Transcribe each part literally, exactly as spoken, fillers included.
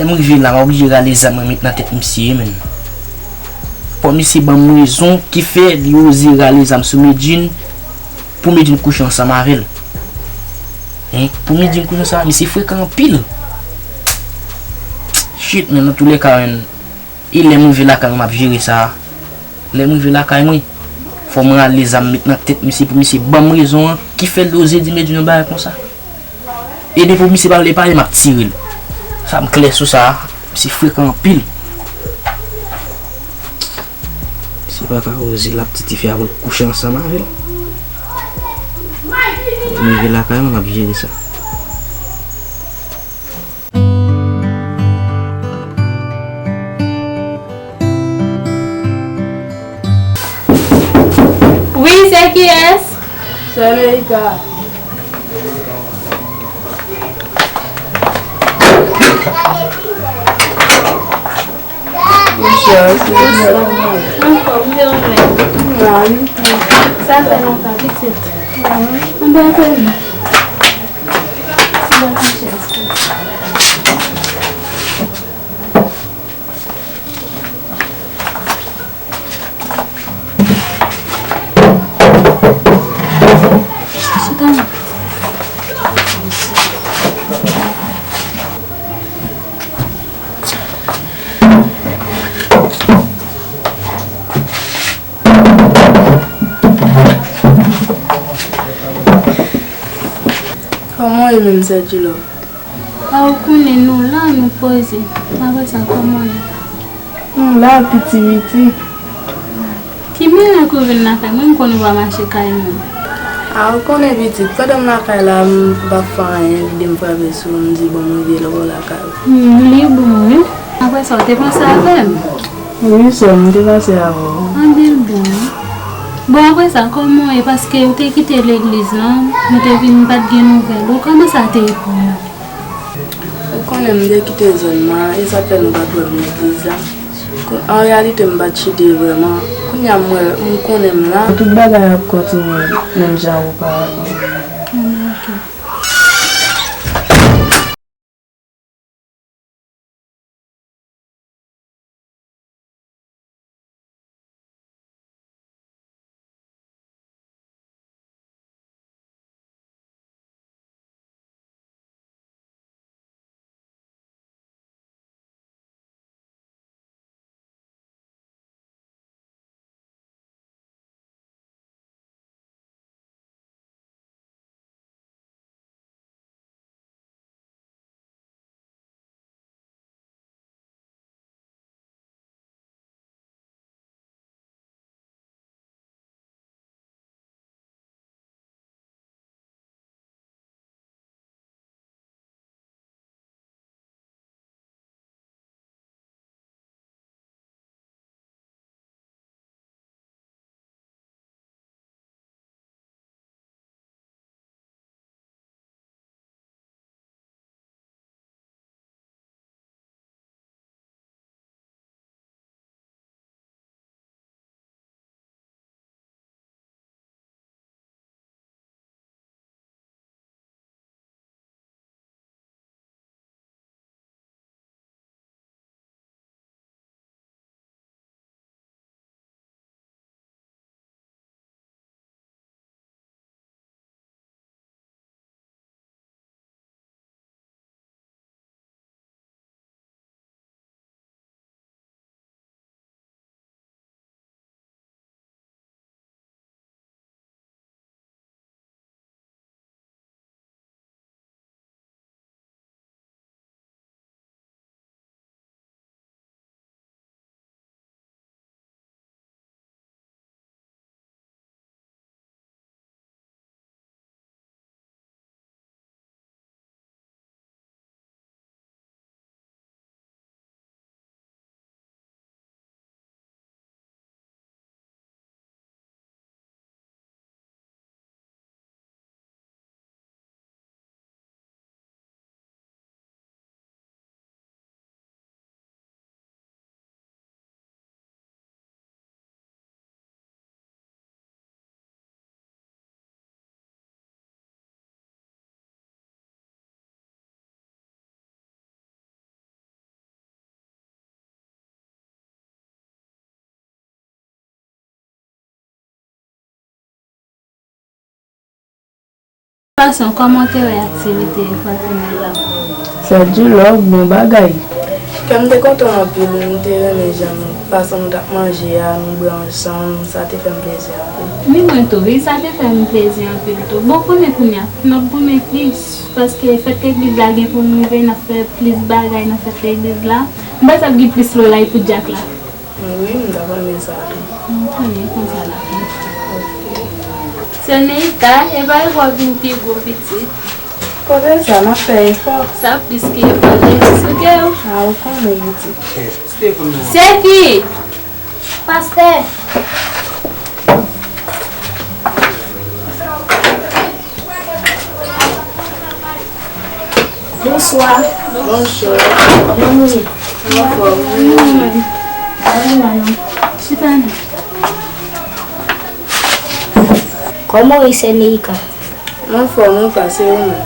M rive la, m oblije rale zam mwen met nan tèt misye, menn. Fò misye ban m rezon ki fè li oze rale zam sou Medjine, pou Medjine kouche ansanm avè l. Hein? Pou Medjine kouche ansanm, misye frekan anpil. Shit, menn, nan toulèka, menn, e lè m rive lakay mwen, m ap jere sa. Lè m rive lakay mwen, fò m rale zam met nan tèt misye pou misye ban m rezon an ki fè l oze di Medjine yon bagay konsa. E depi misye pa vle pale, m ap tire l. Sa m klè sou sa. Misye frekan anpil. Misye pa ka oze l ap titife avè l kouche ansanm avè l. Lè m rive lakay mwen, m ap jere sa. Wi, se kiyès? Se Amerika. Bonswa, se Amerika. Anfòm, ou menm? Mwen. Sa fè lontan, pitit. Anben, anben. Kòman w ye menm, Sèdjilo? A, ou konnen nou la, nou poze. Apre sa, kòman w ye? M la, piti piti. Ki mirak ou vin lakay mwen, m konn ou pa mache kay moun. A, ou konnen pitit, pandan m lakay la, m p ap fè anyen, lide m frape sou ou, m di bon, m rive lè w lakay ou. Hmm, li bon, wi. Apre sa, ou te panse avè m? Wi, sè m, m te panse avè w. Anben l bon, wi. Bon, apre sa, kòman w ye? Paske ou te kite legliz lan, nou te vin, m pa t gen nouvèl ou. Kòman sa te ye pou ou? Ou konnen m te kite zòn nan, e sa fè nou pa t wè m legliz la. Ko-, an reyalite, m pa t chite vrèman. Kounye a, m wè, m konnen m la. Tout bagay ap kontinye menm jan opavan. Hmm, ok. Fason, kòman w te wè aktivite fratènèl la? Sè Dulove, bon bagay. Kè m te kontan anpil, m te renmen jan nou, fason nou t ap manje a, nou bwè ansanm, sa te fè m plezi anpil. Ni mwen tou, wi, sa te fè m plezi anpil tou. Bon, konnen kounye a, n ap goumen plis, paske fèt legliz la gen pou n rive, n ap fè plis bagay nan fèt legliz la. M panse ap gen plis lolay pou Dyak la. Wi, m t ap renmen sa tou. M konnen konsa l ap ye. Sè Neika, e bagay w ap vin pi gwo pitit. Kote sa, n ap fè efò. Sa plis ke efò, Jezi sou kè w. A, ou konnen pitit. Seki! Pastè! Bonswa. Bonswa. Byenvini. Anfòm. Chita non. Kòman w ye, sè Neika? M anfòm, wi, pastè, ou menm?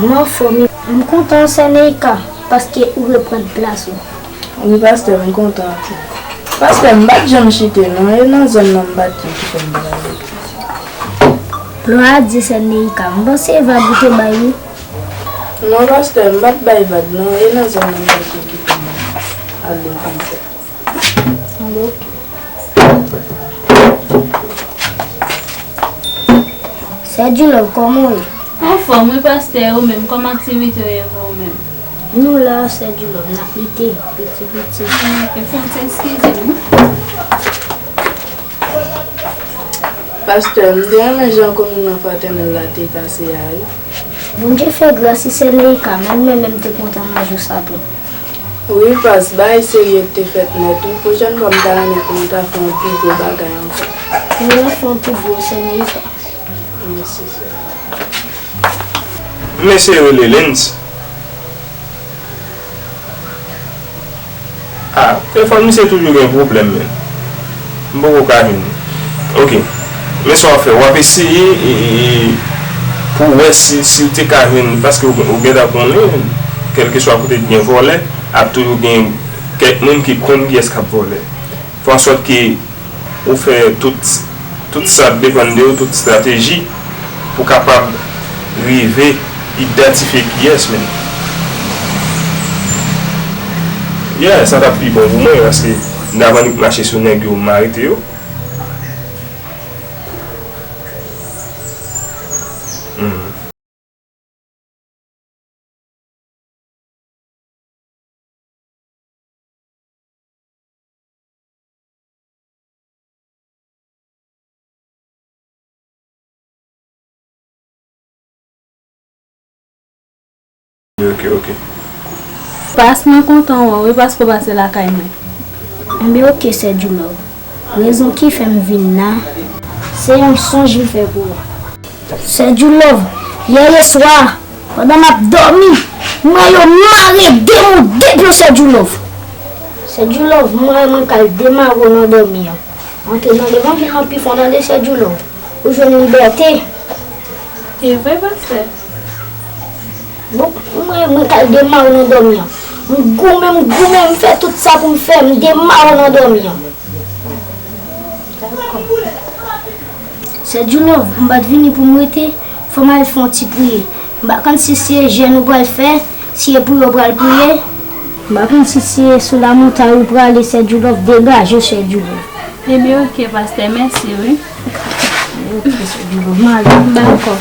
M anfòm, wi. M kontan, sè Neika, paske ou reprann plas ou. Wi, pastè, m kontan anpil. Pastè, m pa t janm chite non, e nan zòn nan m pa t ye ki fè m te al legliz. Glwa a Dye, sè Neika, m panse e vag ou te bay wi. Non, pastè, m pa t bay vag non, e nan zòn nan m pa t ye ki fè m al legliz. Sè Dulove, kòman w ye? Anfòm wi, pastè, ou menm, kòman aktivite w ye vre ou menm? Nou la, sè Dulove, n ap lite, piti piti. Ok, fò n eskize m. Pastè, m te renmen jan kominyon fratènèl la te pase a wi. Bondye fè gras, si sè Neika, menm mwen menm te kontan nan jou sa tou. Wi, pas, bagay serye te fèt nèt wi. Pwochèn fwa m ta renmen pou nou ta fè yon pi gwo bagay ankò. Nou renmen fè yon pi gwo, sè Neika. Mèsi, sè. Mesye rele Lens. Ah, telefòn misye toujou gen pwoblèm, men. M poko ka jwenn li. Ok. Men sa w ap fè, w ap eseye e, e, e, pou w wè si, si w te ka jwenn, paske w, w gentan konnen, kèlkeswa kote t gen vòlè, ap toujou gen kèk moun ki konn kiyès k ap vòlè. Fè ansòt ke ou fè tout, tout sa ap depann de ou, tout estrateji pou kapab rive idantifye kiyès, men. Yeah, sa t ap pi bon pou mwen, paske m t ap annik mache sou nèg yo, m arete yo. Hmm. Ok, ok. Pas, mwen kontan wè w wi, paske w pase lakay mwen. Enben, ok, sè Dulove. Rezon ki fè m vin la, se yon sonj m fè pou ou. Sè Dulove, yè leswa, pandan m ap dòmi, m wè yo mare de moun de pye, sè Dulove. Sè Dulove, m wè mwen kal demare w nan dòmi an. Antre nan levanjil lan pi fon, tande, sè Dulove. Ou jwenn libète. E vre, pastè? Bon, mwen, mwen kal demare w nan dòmi an. M goumen, m goumen, m fè tout sa pou m fè, m demare w nan dòmi an. Dakò. Sè Dulove, m pa t vini pou m rete, fò m al fè yon ti priye. M pa konn si se jèn ou pral fè, si se priye ou pral priye. M pa konn si se sou lamontay ou prale, sè Dulove, degaje w, sè Dulove. Ebyen, ok, pastè, mèsi, wi. Ok, sè Dulove, m ale. Dakò.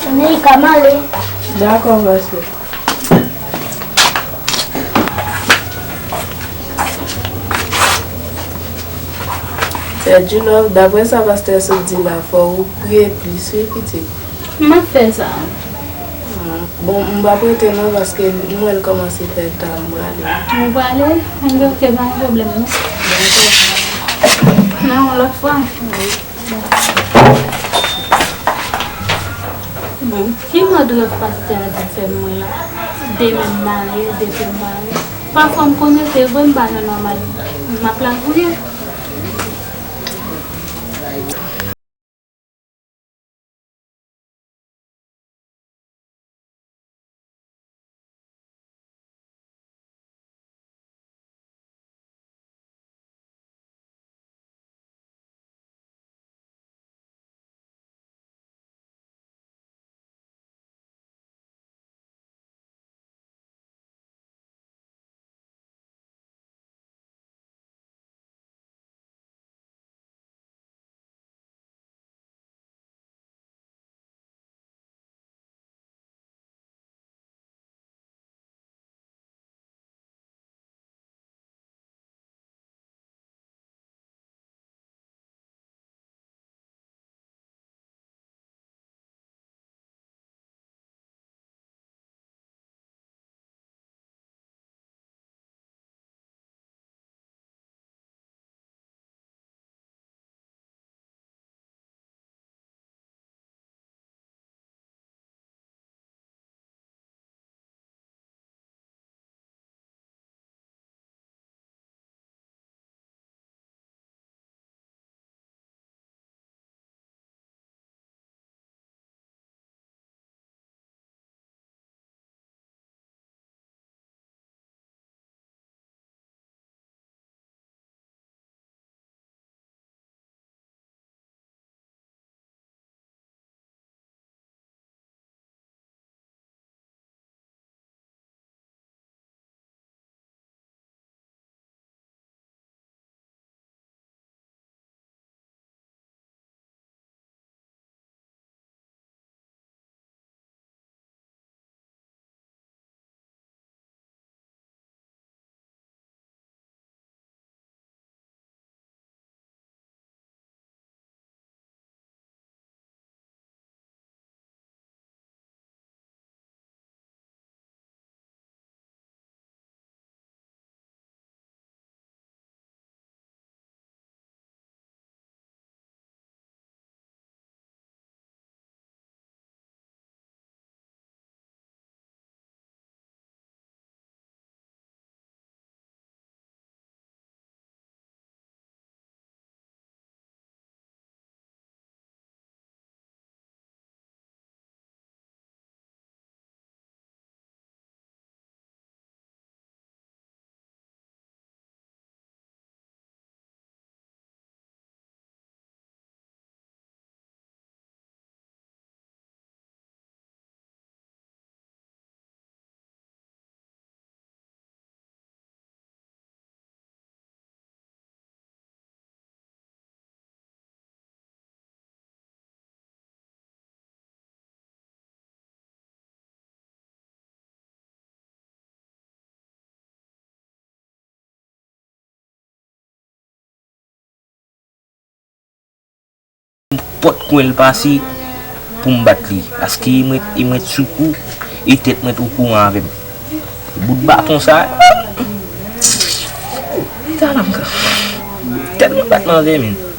Sè Neika, m ale. Dakò, pastè. Sè Dulove, daprè sa pastè sot di la, fò ou priye plis, wi, pitit. M ap fè sa. Ah, bon, m p ap rete non, paske m wè l kòmanse fè ta, m prale. Ou prale? Enben, ok, pa gen pwoblèm, non. Nan yon lòt fwa. Bon, ki mòd rèv pastè a di fè m mwen la? De men m mare, de pye m mare. Pafwa m konekte vre, m pa nan nòmal. M ap la gouye. nenpòt kwen l pase pou m bat li. Paske e mwen, e mwen sou kou, e tèt mwen t okouran avè m. Bout baton sa, tèlman bat m anvè, men.